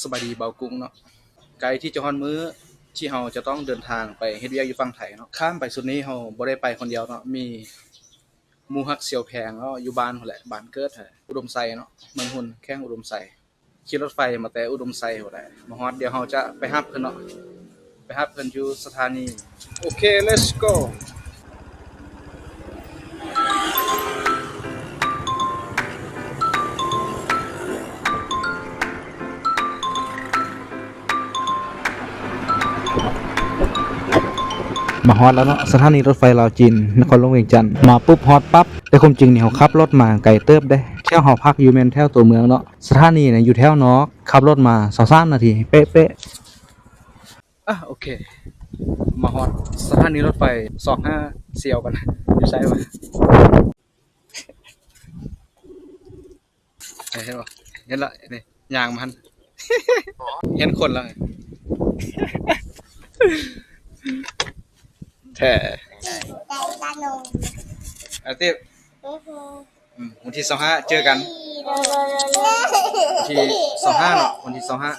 ສະບາຍດີບ່າວກຸ້ງເນາະ. ໃກ້ທີ່ຈະຮອດມື້ທີ່ເຮົາຈະຕ້ອງເດີນທາງໄປເຮັດວຽກຢູ່ຝັ່ງໄທເນາະ. ຂ້າມໄປສຸດນີ້ເຮົາບໍ່ໄດ້ໄປຄົນດຽວເນາະ, ມີໝູ່ຮັກສ່ຽວແພງເນາະ, ຢູ່ບ້ານພຸ້ນແຫຼະ, ບ້ານເກີດ ອຸດົມໄຊເນາະ, ເມືອງຮຸນ, ແຂວງອຸດົມໄຊ. ຂີ່ລົດໄຟມາແຕ່ອຸດົມໄຊພຸ້ນແຫຼະ ມາຮອດ. ດຽວເຮົາຈະໄປຮັບເພິ່ນເນາະ, ໄປຮັບເພິ່ນຢູ່ສະຖານີ. ໂອເຄ ເລັດໂກ. ມາຮອດແລ້ວເນາະ ສະຖານີລົດໄຟລາວຈີນ ນະຄອນຫຼວງວຽງຈັນ. ມາປຸບຮອດປັບ, ແຕ່ຄວາມຈິງນີ້ເຮົາຂັບລົດມາໄກເຕີບເດ້. ແຖວເຮົາພັກຢູ່ແມ່ນແຖວຕົວເມືອງເນາະ, ສະຖານີນະຢູ່ແຖວນອກ, ຂັບລົດມາຊາວສາມນາທີເປະໆ. ອ່ະ ໂອເຄ ມາຮອດສະຖານີລົດໄຟຊອກຫາສ່ຽວກັນ. ຢູ່ໃສວະ? ເຫັນບໍ່? ເຫັນລະ ນີ້ ຍ່າງມາຫັ້ນ. ເຫັນຄົນລະ ແທ້. ອາຕິບ ອືມ ວັນທີຊາວຫ້າເຈີກັນ. ວັນທີຊາວຫ້າເນາະ, ວັນທີຊາວຫ້າ.